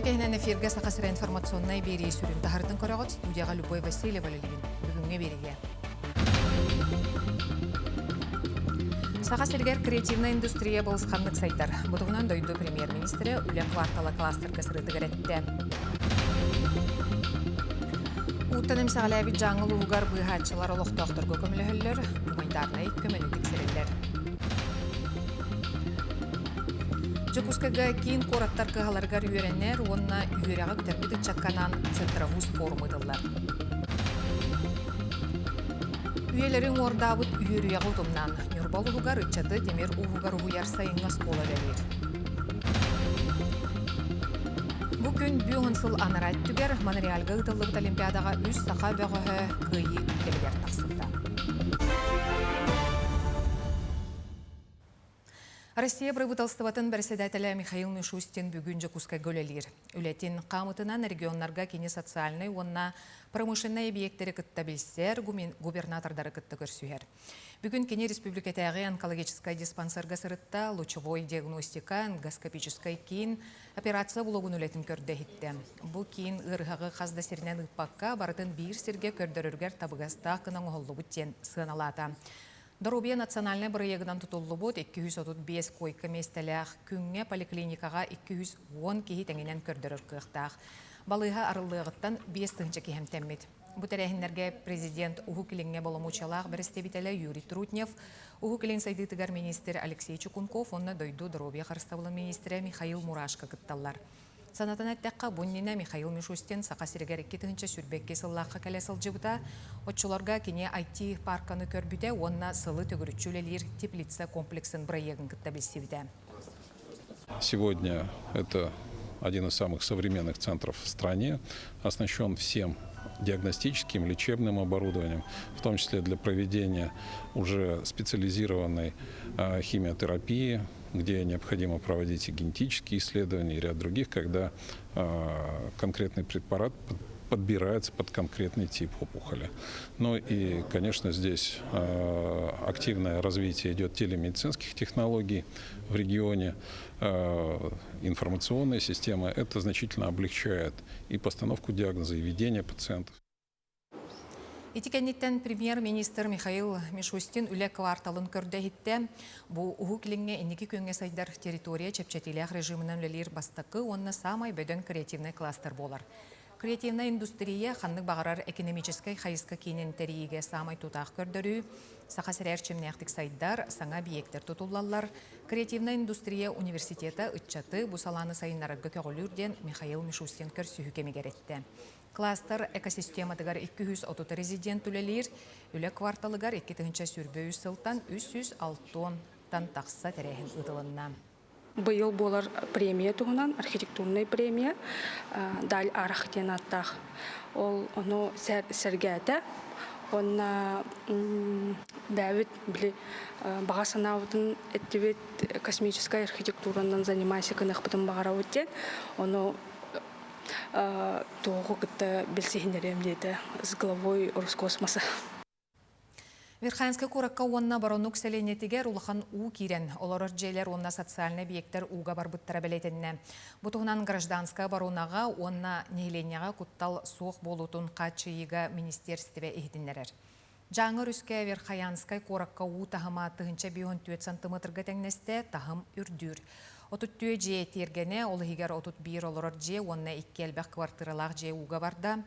Үтүөкэһинэн эфиргэ Саха сирэ информационнай биэрии сүрүн таһырдын көрөҕүт студияҕа Любовь Васильева үлэлиибин. Бүгүҥҥү биэриигэ. Саха сиригэр креативнай индустрия балысханнык сайдар. Бу туһунан дойду премьер-министрэ Үлэ квартала кластерга сырыытыгар эттэ. Ууттан эмсэҕэлээбит Дьааҥы улууһугар быыһааччылар олохтоохторго көмөлөһөллөр, гуманитарнай көмөнү тиксэрэллэр. Дьокуускайга киин куораттар кыһаларыгар үөрэнэр уонна үөрэҕи бүтэрбит ыччакка анаан Центровуз форум ыытыллар. Үйэлэри уҥуордаабыт үөрүйэҕи утумнаан, Ньурба улууһугар ыччаты тимир ууһугар уһуйар сайыҥҥы оскуола үлэлиир. Бу күн бүөһүн сыл анараа өттүгэр Монреальга ыытыллыбыт Олимпиадаҕа үс саха бөҕөһө кыайыы үктэлигэр тахсыбыта. Россия бырабыыталыстыбатын бэрэссэдээтэлэ Михаил Мишустин бүгүн Дьокуускайга үлэлиир. Үлэтин хаамытынан регионнарга кини социальнай уонна промышленнай эбийиэктэри кытта билсэр, губернатордары кытта көрсүһэр. Бүгүн кини республикатааҕы онкологическай диспансерга сырытта, лучевой диагностика, эндоскопическай киин, операция блогун үлэтин көрдө-иһиттэ. Бу киин ыарыһаҕы хас да сиринэн ыыппакка, барытын биир сиргэ көрдөрөрүгэр табыгастаах гына оҥоһуллубут диэн сыаналаата. Доруобуйа национальнай бырайыагынан тутуллубут 235 койка миэстэлээх күҥҥэ поликлиникаҕа 210 киһи тэҥинэн көрдөрөр кыахтаах. Балыыһа арыллыаҕыттан 5000 киһи эмтэммит. Бу тэрээһиннэргэ президент Уһук Илиҥҥэ боломуочуйалаах бэрэстэбиитэлэ Юрий Трутнев, Уһук Илин сайдыытыгар министр Алексей Чекунков уонна дойду доруобуйа харыстабылын министрэ Михаил Мурашко кытталлар. Санатан эттэххэ, бу иннинэ Михаил Мишустин Саха сиригэр 2022 сыллаахха кэлэ сылдьыбыта. Оччолорго кини IT-паарканы көрбүтэ уонна сылы төгүрүччү үлэлиир теплица комплексын бырайыагын кытта билсибитэ. Сегодня это один из самых современных центров в стране, оснащен всем диагностическим, лечебным оборудованием, в том числе для проведения уже специализированной химиотерапии, где необходимо проводить и генетические исследования, и ряд других, когда конкретный препарат подбирается под конкретный тип опухоли. Ну и, конечно, здесь активное развитие идет телемедицинских технологий в регионе, информационные системы. Это значительно облегчает и постановку диагноза, и ведение пациентов. Ити кэнниттэн премьер-министр Михаил Мишустин үлэ кварталын көрдө-иһиттэ. Бу Уһук Илиҥҥэ инники күөҥҥэ сайдар территория чэпчэтиилээх режиминэн үлэлиир бастакы уонна саамай бөдөҥ креативнай кластер буолар. Креативнай индустрия ханнык баҕарар экономическай хайыска киинин тэрийиигэ саамай тутаах көрдөрүү, Саха сирэ эрчимнээхтик сайдар, саҥа объектар тутуллаллар, креативнай индустрия университета ыччаты бу салааны сайыннарарга көҕүлүүр диэн Михаил Мишустин көрсүһүү кэмигэр эттэ. Кластер экосистематыгар 230 резидент үлэлиир, үлэ кварталыгар 2023 сылтан 360-тан тахса тэрээһин ыытылынна. Быйыл буолар премия туһунан архитектурнай премия Даль Арах диэн ааттаах. Ол ону сэргээтэ. Уонна бэйэбит били баҕа санаабытын эттибит космическай архитектуранан занимайся гыныахпытын баҕарабыт диэн. Ону туоҕу кытта билсиһиннэриэм диэтэ с главой Роскосмоса. Верхоянскай куоракка уонна Боронук сэлиэнньэтигэр улахан уу киирэн, олорор дьиэлэр уонна социальнай объектар ууга барбыттара бэлиэтэннэ. Бу туһунан гражданскай оборонаҕа уонна нэһилиэнньэҕэ куттал суох буолуутун хааччыйыыга министиэристибэ иһитиннэрэр. Дьааҥы өрүскэ Верхоянскай куоракка уу таһыма 1054 сантыметрга тэҥнэстэ, таһым үрдүүр. 34 дьиэ тиэргэнэ, ол иһигэр 31 олорор дьиэ уонна икки элбэх квартиралаах дьиэ ууга барда.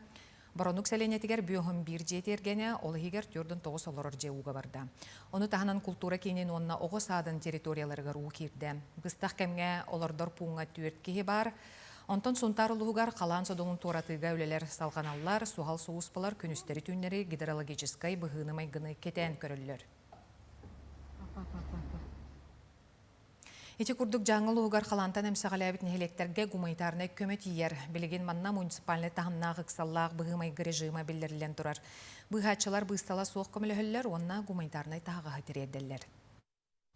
Боронук сэлиэнньэтигэр бүөһүн биир дьиэ тиэргэнэ, ол иһигэр 49 олорор дьиэ ууга барда. Ону таһынан култуура киинин уонна оҕо саадын территорияларыгар уу киирдэ. Быстах кэмҥэ олордор пууҥҥа түөрт киһи баар. Онтон Сунтаар улууһугар халаан содулун туоратыыга үлэлэр салҕаналлар, суһал сулууспалар күнүстэри-түүннэри гидрологическай быһыыны-майгыны кэтээн көрөллөр. Ити курдук Дьааҥы улууһугар халаантан эмсэҕэлээбит нэһилиэктэргэ гуманитарнай көмө тиийэр. Билигин манна муниципальнай таһымнаах ыксаллаах быһыы-майгы режима биллэриллэн турар. Быыһааччылар быыстала суох көмөлөһөллөр уонна гуманитарнай таһаҕаһы тириэрдэллэр.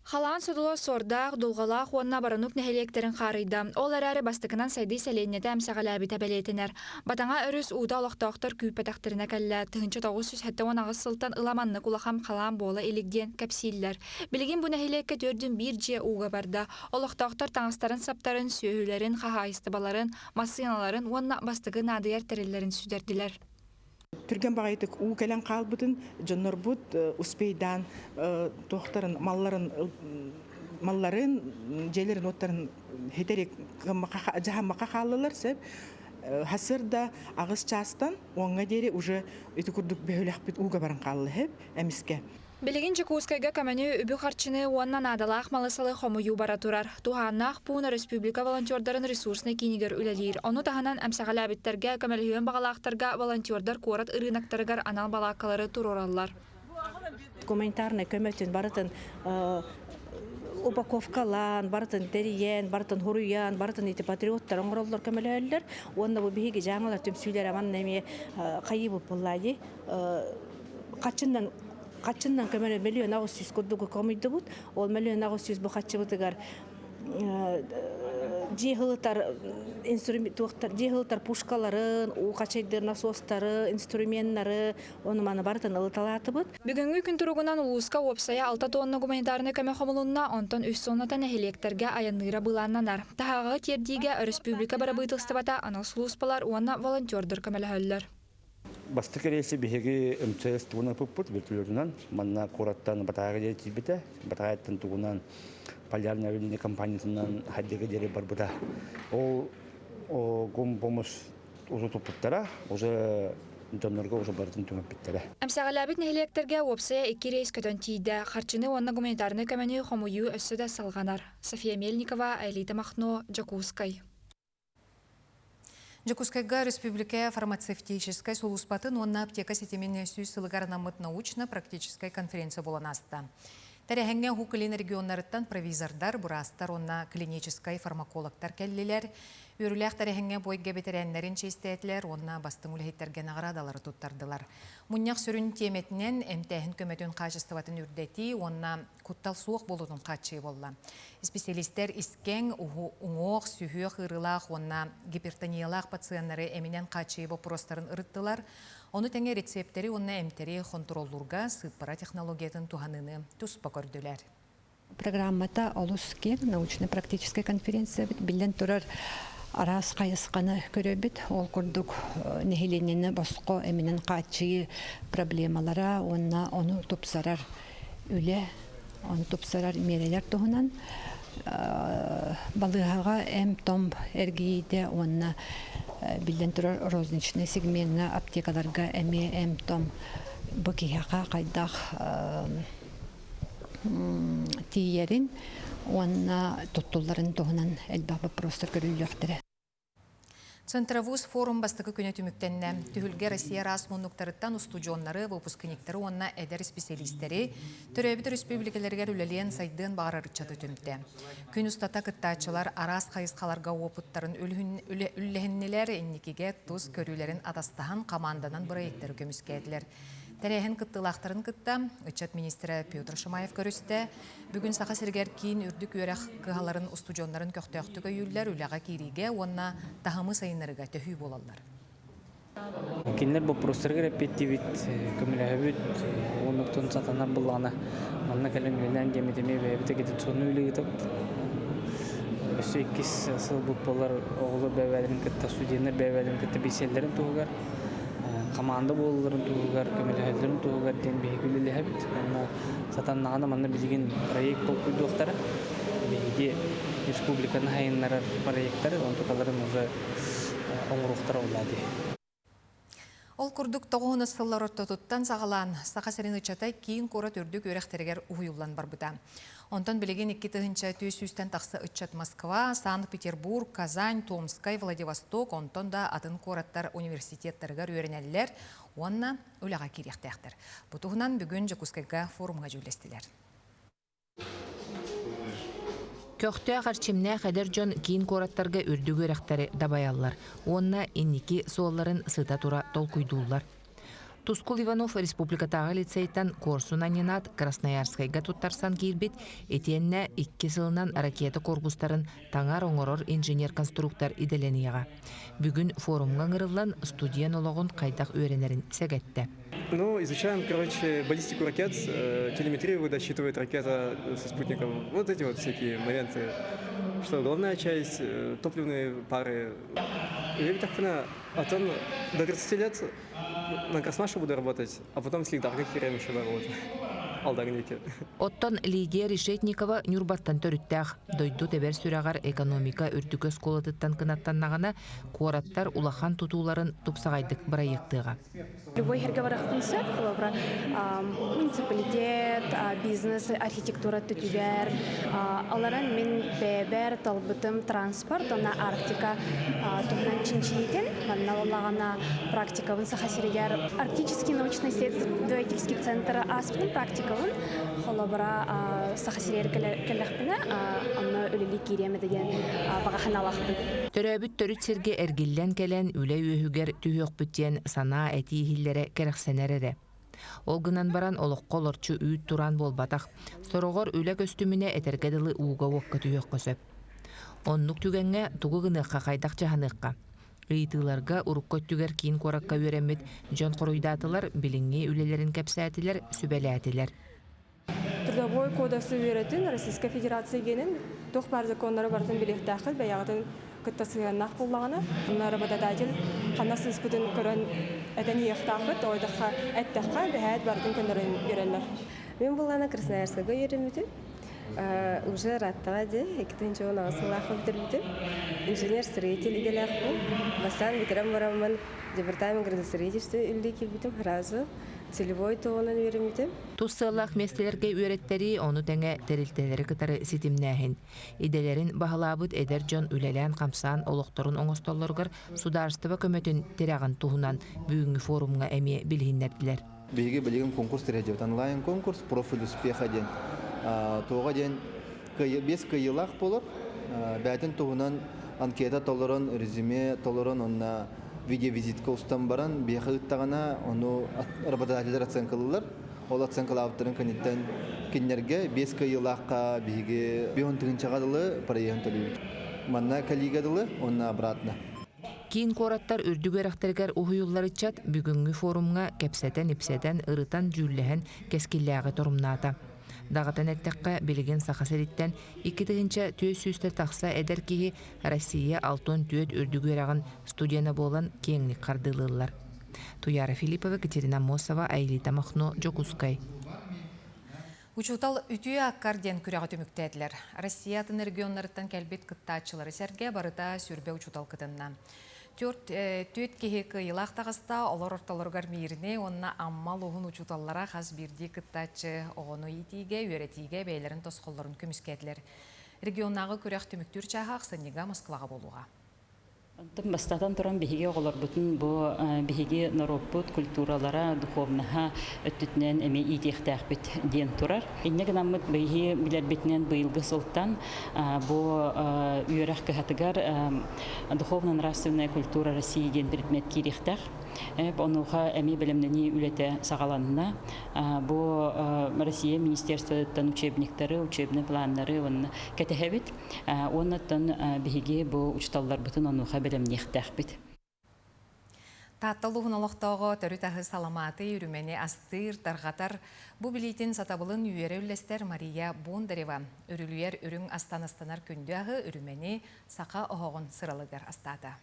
Халаан содула Суордаах, Дулҕалаах уонна Баранук нэһилиэктэрин хаарыйда. Ол эрээри бастакынан сайдыы сэлиэнньэтэ эмсэҕэлээбитэ бэлиэтэнэр. Батаҥа өрүс уута олохтоохтор күүппэтэхтэринэ кэллэ. 1978 сылтан ыла маннык улахан халаан буола илик диэн кэпсииллэр. Билигин бу нэһилиэккэ түөрдүн биир дьиэ ууга барда. Олохтоохтор таҥастарын-саптарын, сүөһүлэрин, хаһаайыстыбаларын, массыыналарын уонна бастакы наадыйар тэриллэрин сүтэрдилэр. Түргэн баҕайытык уу кэлэн хаалбытын дьоннорбут успейдаан туохтарын малларын малларын дьиэлэрин уоттарын хитэри дьаһаммакка хааллылар сөп хасырда аҕыс чаастан уоҥҥа диэри уже ити курдук бөһүлэхпит ууга баран хаалла эмискэ. Билигин Дьокуускайга көмөнү, үбү-харчыны уонна наадалаах малы-салы хомуйуу бара турар. Туһааннаах пуун өрөспүүбүлүкэ волонтердарын ресурснай киинигэр үлэлиир. Ону таһынан эмсэҕэлээбиттэргэ, көмөлөһүөн баҕалаахтарга волонтердар куорат ырыынактарыгар анал балааккалары туруораллар. Гуманитарнай көмөтүн барытын упаковкалаан, барытын тэрийэн, барытын хуруйан, барытын ити патриоттар оҥороллор көмөлөһөллөр. Уонна бу биһиги дьаамалар түмсүүлэрэ манна эмиэ хайыы буолла дии. Хаччыннан хаччыннан көмөлө 1 800 000 курдугу хомуйдубут. Ол 1 800 000 бу хаччыбытыгар дьиэ ылытар инструмент туохтар дьиэ ылытар пушкаларын, уу хачайдыр насостары, инструменнары ону маны барытын ылыталаатыбыт. Бүгүҥҥү күн туругунан улууска уопсайа 6 тонна гуманитарнай көмө хомулунна, онтон үс тонната нэһилиэктэргэ айанныыра былааннанар. Таһааҕы тиэрдиигэ өрөспүүбүлүкэ бырабыыталыстыбата анал сулууспалар уонна волонтердар көмөлөһөллөр. Бастакы рейси биһиги МЧС тугунан ыппыппыт вертолетунан. Манна куораттан Батаайга диэри тиийбитэ. Батаайаттан тугунан Полярная авиалиния компаниятынан Хайдыга диэри барбыта. Ол гумпомус уже туппуттара, уже дьоннорго уже барытын түҥэппиттэрэ. Эмсэҕэлээбит нэһилиэктэргэ уопсайа икки рейс көтөн тиийдэ. Харчыны уонна гуманитарнай көмөнү хомуйуу өссө да салҕанар. София Мельникова, Аэлита Махно, Дьокуускай. Дьокуускайга республика фармацевтическай сулууспатын уонна аптека ситимин 100 сылыгар анаммыт научно-практическай конференция буолан ааста. Тэрээһиҥҥэ Уһук Илин регионнарыттан провизордар, быраастар уонна клиническай фармакологтар кэллилэр. Үөрүүлээх тэрээһиҥҥэ бу эйгэ бэтэрээннэрин чиэстээтилэр уонна бастыҥ үлэһиттэргэ наҕараадалары туттардылар. Мунньах сүрүн тиэмэтинэн эмтээһин көмөтүн хаачыстыбатын үрдэтии уонна куттал суох буолуутун хааччыйыы буолла. Исписэлиистэр искэҥ, уҥуох, сүһүөх ыарыылаах уонна гипертониялаах пациеннары эминэн хааччыйыы боппуруостарын ырыттылар. Ону тэҥэ рецептэри уонна эмтэри хонтуруоллуурга сыыппара технологиятын туһаныыны туспа көрдүлэр. Программата олус киэҥ, научно-практическай конференция биллэн турар араас хайысханы көрөбүт. Ол курдук нэһилиэнньэни босхо эминэн хааччыйыы проблемалара уонна ону тупсарар үлэ, ону тупсарар миэрэлэр туһунан балыыһаҕа эм-том эргийиитэ уонна биллэн турар розничный сегмеҥҥэ аптекаларга эмиэ эм-том бу киһиэхэ хайдах тиийэрин уонна туттулларын туһунан элбэх боппуруостар көрүллүөхтэрэ. Центровуз форум бастакы күнэ түмүктэннэ. Түһүлгэ Россия араас муннуктарыттан устудьуоннары, выпускниктары уонна эдэр исписэлиистэри төрөөбүт өрөспүүбүлүкэлэригэр үлэлиэн, сайдыан баҕарар ыччаты түмтэ. Күн устата кыттааччылар араас хайысхаларга уопуттарын үллэһиннилэр, инникигэ тус көрүүлэрин атастаһан хамаанданан бырайыактары көмүскээтилэр. Тэрээһин кыттыылаахтарын кытта ыччат министрэ Петр Шамаев көрүстэ. Бүгүн Саха сиригэр киин үрдүк үөрэх кыһаларын устудьуоннарын көхтөөхтүк өйүүллэр, үлэҕэ киириигэ уонна таһымы сайыннарыыга төһүү буолаллар. Кинилэр боппуруостарыгар эппиэттиибит, көмөлөһөбүт, оннуктан сатанар буоллаҕына манна кэлэн үлэлээн диэммит эмиэ бэйэбит агитационнай үлэ ыытабыт. Өссө иккис сылбыт буолар оҕолор бэйэ-бэйэлэрин кытта, студеннар бэйэ-бэйэлэрин кытта билсэллэрин туһугар хамаанда буолалларын туһугар, көмөлөһөллөрүн туһугар диэн биһиги үлэлэһэбит. Уонна сатаннаҕына манна билигин проект толкуйдуохтара. Биһиги республиканы сайыннарар проектары, онтукаларын уже оҥоруохтара буоллаа дии. Ол курдук тоҕуһунус сыллар ортотуттан саҕалаан Саха сирин ыччата киин куорат үрдүк үөрэхтэригэр уһуйуллан барбыта. Онтон билигин 2400-тэн тахса ыччат Москва, Санкт-Петербург, Казань, Томскай, Владивосток, онтон да атын куораттар университеттарыгар үөрэнэллэр уонна үлэҕэ киириэхтээхтэр. Бу туһунан бүгүн Дьокуускайга форумҥа дьүүллэстилэр. Көхтөөх эрчимнээх эдэр дьон киин куораттарга үрдүк үөрэхтэри дабайаллар уонна инники суолларын сыта-тура толкуйдууллар. Тускул Иванов республикатааҕы лицейтэн куорсун анньынаат Красноярскайга туттарсан киирбит, итиэннэ икки сылынан ракета корпустарын таҥар оҥорор инженер-конструктор идэлэниэҕэ. Бүгүн форумҥа ыҥырыллан студент олоҕун хайдах үөрэнэрин сэгэттэ. Ну, изучаем, короче, баллистику ракет, телеметрию высчитывает ракета со спутником. Вот эти вот всякие моменты. Что главная часть, топливные пары. Атын до 30 лет на Красмаше буду работать, а потом Слигдарга киирэн еще работать. Алдаҥ Оттон Лидия Решетникова Ньурбаттан төрүттээх. Дойду тэбэр сүрэҕэр экономика үрдүкү оскуолатыттан кынаттаннаҕына, куораттар улахан тутууларын тупсаҕайдык бырайыактыаҕа. Любой хэргэ барахтын сөп, холобура, муниципалитет, бизнес, архитектура түтүгэр. Аларан мин бэйэбэр талбытым транспорт, уонна Арктика туһунан чинчийиитин, манна буоллаҕына практикабын Саха сиригэр Арктический научно-исследовательский центр ааспытым практикабын, холобура, Саха сиригэр кэллэхпинэ, онно үлэлии киириэм этэ диэн баҕа санаалаахпын. Төрөөбүт төрүт сиргэ эргиллэн кэлэн үлэ үөһүгэр түһүөхпүт диэн санаа этии иһиллэрэ кэрэхсэнэр эрэ. Ол гынан баран олоххо олорчу үүт тураан буолбатах. Сороҕор үлэ көстүмүнэ этэргэ дылы ууга-уокка түһүөххэ сөп. Оннук түгэҥҥэ тугу гыныахха, хайдах дьаһаныахха? Ыйытыыларга урукку өттүгэр киин куоракка үөрэммит дьон хоруйдаатылар, билиҥҥи үлэлэрин кэпсээтилэр, сүбэлээтилэр. Трудовой кодексы үөрэтин Российскай Федерация генин туох баар законнары барытын билиэхтээххит, бэйэҕитин кытта сыһыаннаах буоллаҕына, онно работодатель ханна сыыспытын көрөн этэн иһиэхтээххит, ойдоххо эттэххэ, бэһээт барытын көннөрөн биэрэллэр. Мин буллаана Красноярскайга үөрэммитим. Уже раттаҕа дии, 2016 сыллаахха бүтэрбитим. Инженер-строитель идэлээхпин. Бастаан бүтэрэн бараммын департамент градостроительства үлэлии киирбитим сразу. Целевой туһунан үөрэммитим. Тус сыаллаах миэстэлэргэ үөрэттэрии, ону тэҥэ тэрилтэлэри кытары ситимнээһин. Идэлэрин баһылаабыт эдэр дьон үлэлээн-хамсаан олохторун оҥостоллоругар судаарыстыба көмөтүн тирэҕин туһунан бүгүҥҥү форумҥа эмиэ билиһиннэрдилэр. Биһиги билигин конкурс тэрийдибит. Онлайн-конкурс «Профиль успеха» диэн. Туоҕа диэн биэс кыайыылаах буолар. Бэйэтин туһунан анкета толорон, резюме толорон, онно видеовизитка устан баран, биһиэхэ ыыттаҕына, ону работодателлэр оценкалыыллар. Ол оценкалаабыттарын кэнниттэн кинилэргэ биэс кыайыылаахха биһиги биһон тыһыынчаҕа дылы проеһын төлүүбүт. Манна кэлиигэ дылы уонна обратно. Киин куораттар үрдүк үөрэхтэригэр уһуйуллар ыччат бүгүҥҥү форумҥа кэпсэтэн-ипсэтэн, ырытан-дьүүллэһэн кэскиллээҕи торумнаата. Даҕатан эттэххэ, билигин Саха сириттэн 2400 тахса эдэр киһи Россия 64 үрдүк үөрэҕин студена буолан киэҥник хардыылыыллар. Туяра Филиппова, Екатерина Мосова, Аэлита Махно, Дьокуускай. Учуутал үтүө аккар диэн күрэҕи түмүктээтилэр. Россия атын регионнарыттан кэлбит кыттааччылары сэргэ барыта сүрбэ учуутал кытынна. Түөрт, түөрт киһи кыайыылаах таҕыста, олор ортолоругар Мииринэй уонна Амма улууһун учууталлара хас биирдии кыттааччы оҕону иитиигэ, үөрэтиигэ бэйэлэрин тосхоллорун көмүскээтилэр. Регионнааҕы күрэх түмүктүүр чааһа ахсынньыга Москваҕа буолуоҕа. Онтон бастатан туран биһиги оҕолорбутун бу биһиги норуоппут культуралара, духовноһа өттүтүнэн эмиэ иитиэхтээхпит диэн турар. Инньэ гынаммыт биһиги билэрбитинэн быйылгы сылтан бу үөрэх кыһатыгар духовно-нравственная культура России диэн предмет киириэхтээх. Онуоха эмиэ бэлэмнэнии үлэтэ саҕаланна. Бу Россия министерствотыттан учебниктары, учебный планнары уонна кэтэһэбит. Уоннаттан биһиги бу учууталларбытын онуоха бэлэмниэхтээхпит. Таатта улууһун олохтооҕо төрүт аһы саламааты, үрүмэни астыыр, тарҕатар, бу билиитин сатабылын үөрэ үллэстэр Мария Бондарева үрүлүйэр үрүҥ астан астанар күндү аһы үрүмэни саха оһоҕун сыралыгар астаата.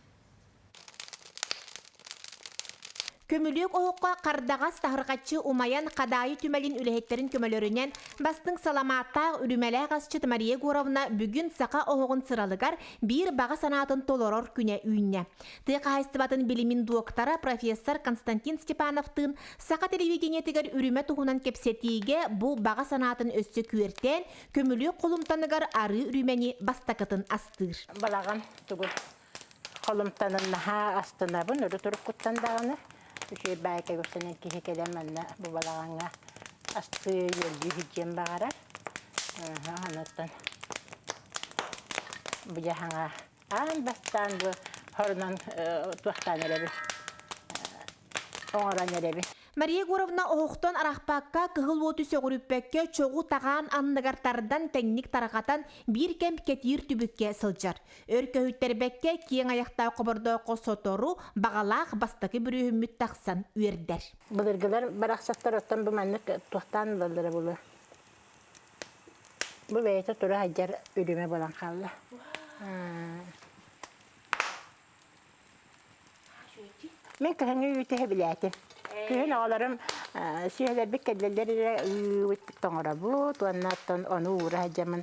Көмүлүөк оһоххо хардаҕас таһырҕаччы умайан Хадаайы түмэлин үлэһиттэрин көмөлөрүнэн бастыҥ саламааттаах үрүмэлээх асчыт Мария Егоровна бүгүн саха оһоҕун сыралыгар биир баҕа санаатын толорор күнэ үүннэ. Тыа хаһаайыстыбатын билимин дуоктара профессор Константин Степановтыын саха телевидениетигэр үрүмэ туһунан кэпсэтиигэ бу баҕа санаатын өссө күөртээн, көмүлүөк холумтаныгар арыы үрүмэни бастакытын астыыр. Балаҕан тугу Холумтанын наһаа астынабын, өрө туруккуттан даҕаны. Үчүгэй баайка көрсөнөн киһи кэлэн манна бу балаҕаҥҥа астыы үөрдүү сылдьыан баҕарар. Онуттан бу дьаһаҥа аан бастаан бу хорунан туохтаан эрэбин, оҥорон эрэбин. Мария Егоровна оһохтон арахпакка, кыһыл уоту сөҕүрүппэккэ, чоҕу таҕаан анныгар тардан тэҥник тарҕатан, биир кэм кэтиир түбүккэ сылдьар. Өр көһүттэрбэккэ, киэҥ айахтаах хобордооххо сотору баҕалаах бастакы бүрүөһүммүт тахсан үөрдэр. Былыргылар барахсаттар оттон бу маннык туохтаан ылаллара буолуо. Бу бэйэтэ тура сылдьар үрүмэ буолан хаалла. Мин кыһыҥҥы үүтү сөбүлээтим. Күһүн оҕолорум сүөһүлэрбит кэллэллэр эрэ ыыбыт тоҥоробут уонна оттон ону уура сылдьаммын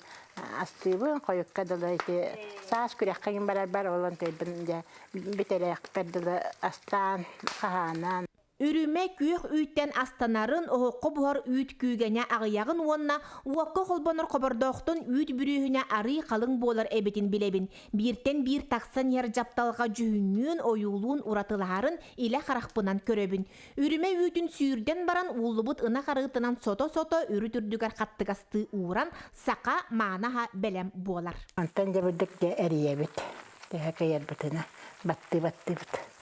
астыыбын хойукка дылы ити саас күрэххэ иҥин барарбар ол онтойбун дьэ бүтэрэхпэр дылы астаан хаһаанан. Үрүмэ күөх үүттэн астанарын, оһоххо буһар үүт күүгэнэ аҕыйаҕын уонна уокка холбонор хобордоохтон үүт бүрүөһүнэ арыый халыҥ буолар эбитин билэбин. Бииртэн биир тахсан иһэр дьапталҕа дьүһүннүүн, ойуулуун уратылаһарын илэ харахпынан көрөбүн. Үрүмэ үүтүн сүүрдэн баран ууллубут ынах арыытынан сото-сото үрүт үрдүгэр хаттыгастыы ууран, саха мааны аһа бэлэм буолар. Онтон дьэ бурдук дьэ эрийэбит. Төһө кыайарбытына баттыы-баттыыбыт.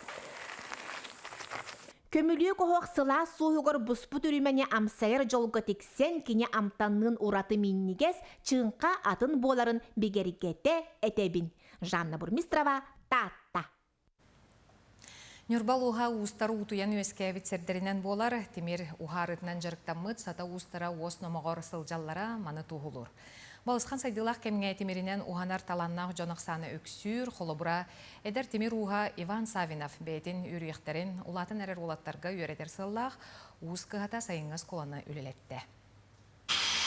Көмүлүөк оһох сылаас суоһугар буспут үрүмэни амсайар дьолго тиксэн, кини амтанныын ураты минньигэс, чыҥха атын буоларын бигэргэтэ этэбин. Жанна Бурмистрова, Таатта. Ньурба улууһа уустар уутуйан үөскээбит сирдэринэн буолар. Тимир уһаарытынан дьарыктаммыт сата уустара уос номоҕор сылдьаллара маны туоһулуур. Балысхан сайдыылаах кэмҥэ тимиринэн уһанар талааннаах дьон ахсаана үксүүр. Холобура, эдэр тимир ууһа Иван Савинов бэйэтин үөрүйэхтэрин улаатан эрэр уолаттарга үөрэтэр сыаллаах уус кыһата сайыҥҥы оскуоланы үлэлэттэ.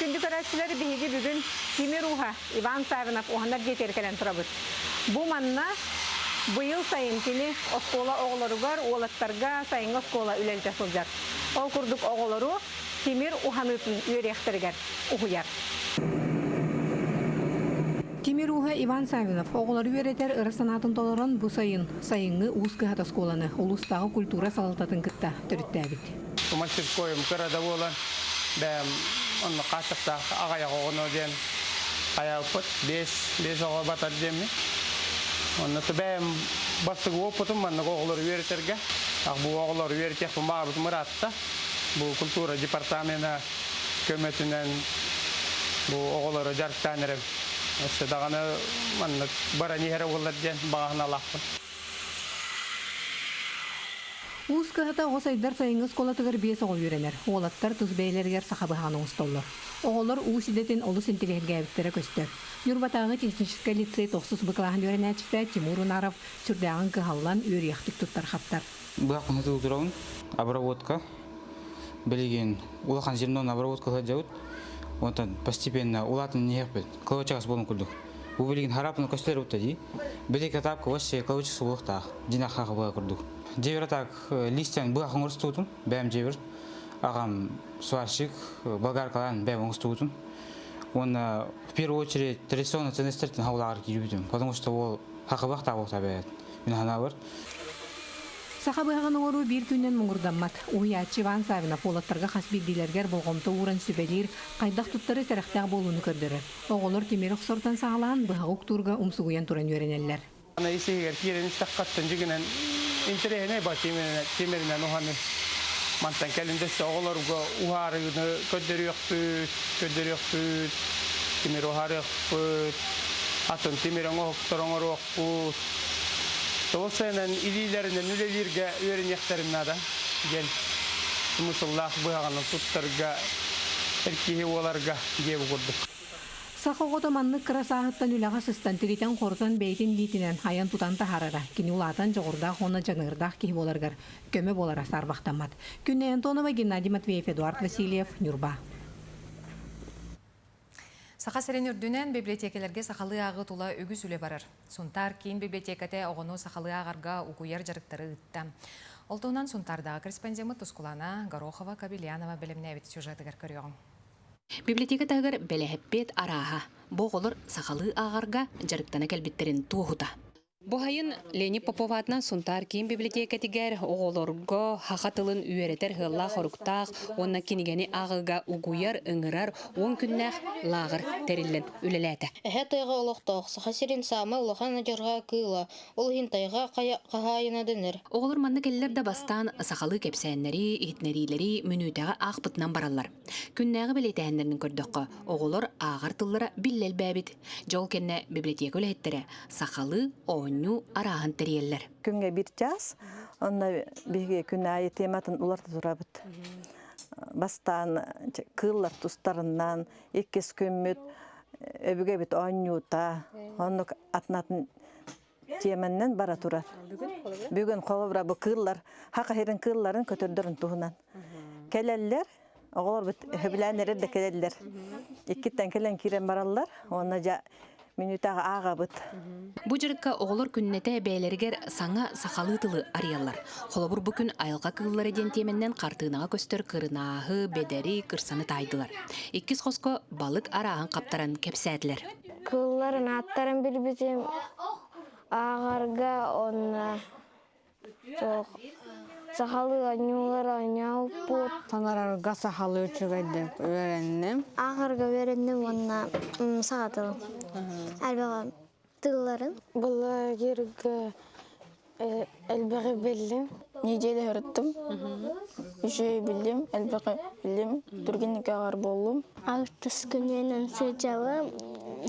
Күндү көрөөччүлэр, биһиги бүгүн тимир ууһа Иван Савинов уһанар дьиэтигэр кэлэн турабыт. Бу манна быйыл сайын кини оскуола оҕолоругар, уолаттарга сайыҥҥы оскуола үлэлэтэ сылдьар. Ол курдук оҕолору тимир уһаныытын үөрүйэхтэригэр уһуйар. Тимир ууһа Иван Савинов оҕолору үөрэтэр ыра санаатын толорон бу сайын сайыҥҥы уус кыһата оскуоланы улуустааҕы культура салалтатын кытта төрүттээбит. Мастерскойум кыра да буолан, бэйэм онно хааччахтаах аҕыйах оҕону диэн хайаабыппыт. Биэс, биэс оҕо батар диэммин. Онно бэйэм бастакы опытым маннык оҕолору үөрэтэргэ. Бу оҕолору үөрэтиэхпин баҕарбытым ыраатта. Бу культура департамена көмөтүнэн бу оҕолору дьарыктаан эрэбин. Өссө даҕаны маннык баран иһэрэ буоллар диэн баҕаһыналаахпын. Уус кыһата оҕо сайдар сайыҥҥы оскуолатыгар биэс оҕо үөрэнэр. Уолаттар тус бэйэлэригэр саха быһаҕын оҥостоллор. Оҕолор уус идэтин олус интэриэһиргээбиттэрэ көстөр. Ньурбатааҕы техническэй лицей тохсус Б кылааһын үөрэнээччитэ Тимур Унаров сүрдээҕин кыһаллан, үөрүйэхтик туттар-хаптар. Быһах сытыы турабын, обработка. Билигин улахан земнон обработка сылдьабыт. Онтон постепенно улаатан иһиэхпит. Кылычаас буолун курдук. Бу билигин харапны көстөр бутта дии. Билик этапка вообще кылычыс буолуохтаах. Дьин ахаах быа курдук. Дьиэбэр так листьян быах оҥорстуутум. Бэйэм дьиэбэр. Аҕам сварщик, болгаркалаан бэйэм оҥостубутум. Уонна в первую очередь традиционный ценностьтертен хаулааҕар киирбитим. Потому что ол хахыбах таабыта бэйэт. Мин санаабар. Саха быһаҕын оҥоруу биир күнүнэн муҥурдаммат. Уһуйааччы Иван Савинов уолаттарга хас биирдиилэригэр болҕомто ууран сүбэлиир, хайдах туттары сэрэхтээх буолууну көрдөрөр. Оҕолор тимир охсортон саҕалаан, быһаҕы уктуурга умсугуйан туран үөрэнэллэр. Аны ис-иһигэр киирэн истэххэ дьигинэн интэриэһинэй ба тимиринэн уһаныы. Мантан кэлин дөссө оҕолорго уһаарыыны көрдөрүөхпүт, көрдөрүөхпүт, тимир уһаарыахпыт, атын тимир оҥоһуктар оҥоруохпут. Тоҕус сайынан илиилэринэн үлэлииргэ үөрэниэхтэрин наада диэн смысллаах быһаҕынан туттарга, эр киһи буоларга диэбит курдук. Саха оҕото маннык кыра сааһыттан үлэҕэ сыстан, тиритэн-хорутан бэйэтин илиитинэн айан-тутан таһаарара, кини улаатан дьоҕурдаах уонна дьаныардаах киһи буоларыгар көмө буолара саарбахтаммат. Күннэй Антонова, Геннадий Матвеев, Эдуард Васильев, Ньурба. Саха сирин үрдүнэн библиотекаларга сахалыы ааҕыы тула үгүс үлэ барар. Сунтаар киин библиотеката оҕону сахалыы ааҕарга угуйар дьарыктары ыытта. Ол туһунан Сунтаардааҕы корреспондеммыт Тускулана Горохова-Кобельянова бэлэмнээбит сюжетыгар көрүөҕүҥ. Библиотека таһыгар бэлэһэппиэт арааһа. Бу оҕолор сахалыы ааҕарга дьарыктана кэлбиттэрин туоһута. Бу сайын Леонид Попов аатынан Сунтаар киин бибилэтиэкэтигэр оҕолорго саха тылын үөрэтэр сыаллаах-соруктаах уонна кинигэни ааҕыыга угуйар, ыҥырар уон күннээх лааҕыр тэриллэн үлэлээтэ. Эһэ тайҕа олохтоох Саха сирин саамай улахан адьырҕа кыыла, ол иһин тайҕа хаһаайына дэнэр. Оҕолор манна кэллэр да бастаан сахалыы кэпсээннэри, иһитиннэриилэри мүнүүтэҕэ аахпытынан бараллар. Күннээҕи бэлиэтээһиннэрин көрдөххө, оҕолор ааҕар тыллара биллэ элбээбит. Дьол кэннэ библиотека үлэһиттэрэ сахалыы оонньуу арааһын тэрийэллэр. Күҥҥэ биир чаас, онно биһиги күн аайы тематын уларыта турабыт. Бастаан кыыллар тустарынан, иккис күммүт өбүгэбит оонньуута, оннук атын-атын тиэмэннэн бара турар. Бүгүн холобура бу кыыллар, хах иһирин кыылларын көтөрдөрүн туһунан. Кэлэллэр, оҕолорбут сөбүлээн эрэр да кэлэллэр. Иккиттэн кэлэн киирэн бараллар, уонна дьэ мүнүүтэҕэ ааҕабыт. Бу дьарыкка оҕолор күннэтэ бэйэлэригэр саҥа сахалыы тылы арыйаллар. Холобур, бу күн айылҕа кыыллара диэн тиэмэннэн хартыынаҕа көстөр кырынааһы, бэдэри, кырсаны таайдылар. Иккис хоско балык арааһын хаптаран кэпсээтилэр. Кыылларын ааттарын билбитим ааҕарга уонна суох сахалыы оонньуулар оонньообуппут. Саҥарарга сахалыы үчүгэйдик үөрэнним. Ааҕарга үөрэнним уонна саха тылын элбэх тылларын. Былыргы Элбэҕи биллим. Неделя ырыттым. Үчүгэй биллим, элбэҕи биллим. Түргэнник ааҕар буоллум. Алтыс күнүнэн сылдьабын.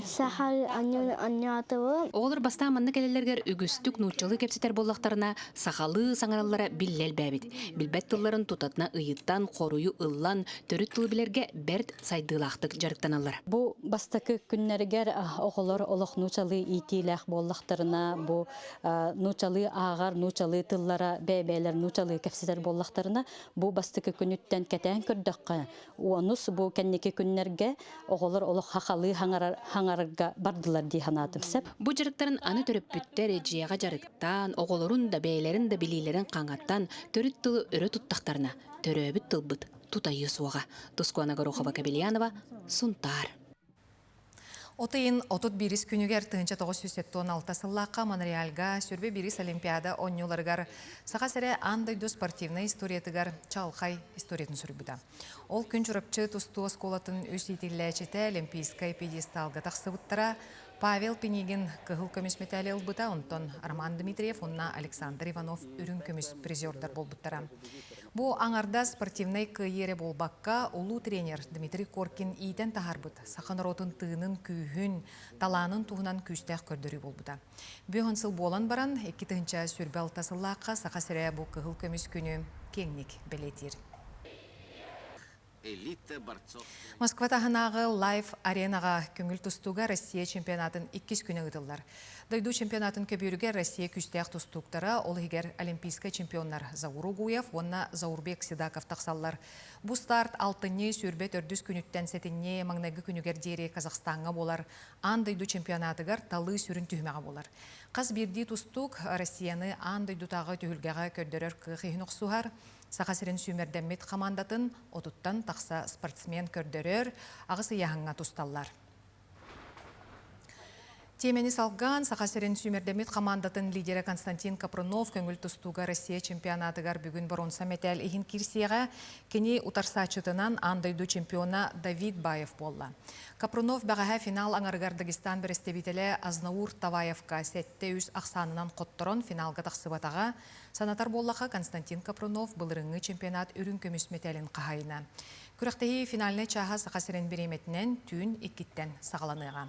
Саха оонньоотубун. Оҕолор бастаан манна кэлэллэригэр үгүстүк нууччалыы кэпсэтэр буоллахтарына, сахалыы саҥараллара биллэ элбээбит. Билбэт тылларын тутатына ыйытан, хоруйу ыллан, төрүт тылы билэргэ бэрт сайдыылаахтык дьарыктаналлар. Бу бастакы күннэригэр оҕолор олох нуучалыы иитиилээх буоллахтарына, бу нуучалыы ааҕар, нуучалыы тыллара бэйэ-бэйэлэр нуучалыы кэпсэтэр буоллахтарына, бу бастакы күнүттэн кэтээн көрдөххө, уонус бу кэнники күннэргэ оҕолор олох хахалыы хаҥарарга бардылар дии санаатым сөп. Бу дьарыктарын аны төрөппүттэр дьиэҕэ дьарыктаан, оҕолорун да бэйэлэрин да билиилэрин хаҥатан, төрүт тылы өрө туттахтарына, төрөөбүт тылбыт тутайыа суоҕа. Тускуана Горохова-Кобельянова, Сунтаар. От ыйын 31 күнүгэр 1976 сыллаахха Монреальга сүрбэ биирис Олимпиада оонньууларыгар Саха сирэ аан дойду спортивнай историятыгар чаҕылхай историятын суруйбута. Ол күн Чурапчы тустуу оскуолатын үс иитиллээччитэ Олимпийскай пьедесталга тахсыбыттара. Павел Пинигин кыһыл көмүс мэтээли ылбыта, онтон Роман Дмитриев уонна Александр Иванов үрүҥ көмүс призердар буолбуттара. Бу аҥардас спортивнай кыайыы эрэ буолбакка, улуу тренер Дмитрий Коркин иитэн таһаарбыт саха норуотун тыынын, күүһүн, талаанын туһунан күүстээх көрдөрүү буолбута. Бүһүн сыл буолан баран, 2026 сыллаахха Саха сирэ бу кыһыл көмүс күнү киэҥник бэлиэтиир. Москва таһынааҕы Лайф аренаҕа көҥүл тустууга Россия чемпионатын иккис күнэ ыытыллар. Дойду чемпионатын көбүөрүгэр Россия күүстээх тустууктара, ол иһигэр олимпийскай чемпионнар Заур Угуев уонна Заурбек Седаков тахсаллар. Бу старт алтынньы сүүрбэ төрдүс күнүттэн сэтинньи маҥнайгы күнүгэр диэри Казахстаҥҥа буолар аан дойду чемпионатыгар талыы сүрүн түһүмэҕэ буолар. Хас биирдии тустуук Россияны аан дойдутааҕы түһүлгэҕэ көрдөрөр кыах иһин охсуһар. Саха сирин сүүмэрдэммит хамаандатын отуттан тахса спортсмен көрдөрөр, аҕыс ыйааһыҥҥа тусталлар. Тиэмэни салгаан, Саха сирин сүүмэрдэммит хамаандатын лидерэ Константин Капрунов көҥүл тустууга Россия чемпионатыгар бүгүн боруонса мэтээл иһин киирсиэҕэ. Кини утарсааччытынан аан дойду чемпиона Давид Баев буолла. Капрунов бэҕэһээ финал аҥарыгар Дагестан бэрэстэбиитэлэ Азнаур Таваевка 7-3 ахсаанынан хотторон финалга тахсыбатаҕа. Санатар буоллахха, Константин Капрунов былырыҥҥы чемпионат үрүҥ көмүс мэтээлин хаһаайына. Күрэхтэһии финальнай чааһа Саха сирин бириэмэтинэн түүн иккиттэн саҕаланыаҕа.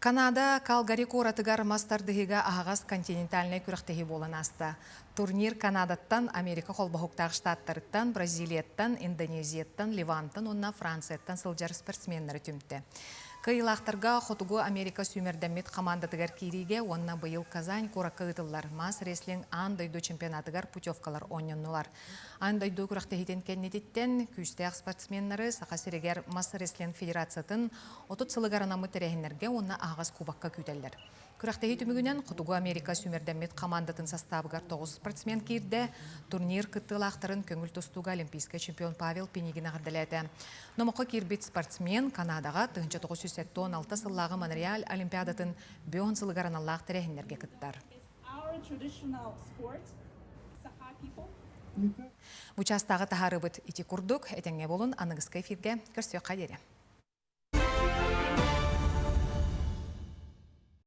Канада Калгари куоратыгар мас тардыһыыга аһаҕас континентальнай күрэхтэһии буолан ааста. Турнир Канадаттан, Америка холбоһуктаах штаттарыттан, Бразилияттан, Индонезияттан, Ливантан уонна Францияттан сылдьар спортсменнары түмтэ. Кыайыылаахтарга Хотугу Америка сүүмэрдэммит хамаандатыгар киириигэ уонна быйыл Казань куоракка ыытыллар мас-рестлинг аан дойду чемпионатыгар путевкалар оонньоннулар. Аан дойду күрэхтэһиитин кэннититтэн күүстээх спортсменнары Саха сиригэр мас-рестлинг федерациятын 30 сылыгар анаммыт тэрээһиннэргэ уонна аһаҕас кубокка күүтэллэр. Күрэхтэһии түмүгүнэн Хотугу Америка сүүмэрдэммит хамаандатын састаабыгар 9 спортсмен киирдэ. Турнир кыттыылаахтарын көҥүл тустууга олимпийскай чемпион Павел Пинигин эҕэрдэлээтэ. Номоххо киирбит спортсмен Канадаҕа 1976 сыллааҕы Монреаль Олимпиадатын бөөн сылыгар аналлаах тэрээһиннэргэ кыттар. Бу чаастааҕы таһаарыбыт ити курдук, этэҥҥэ буолун аныгыскы эфиргэ көрсүөххэ диэри.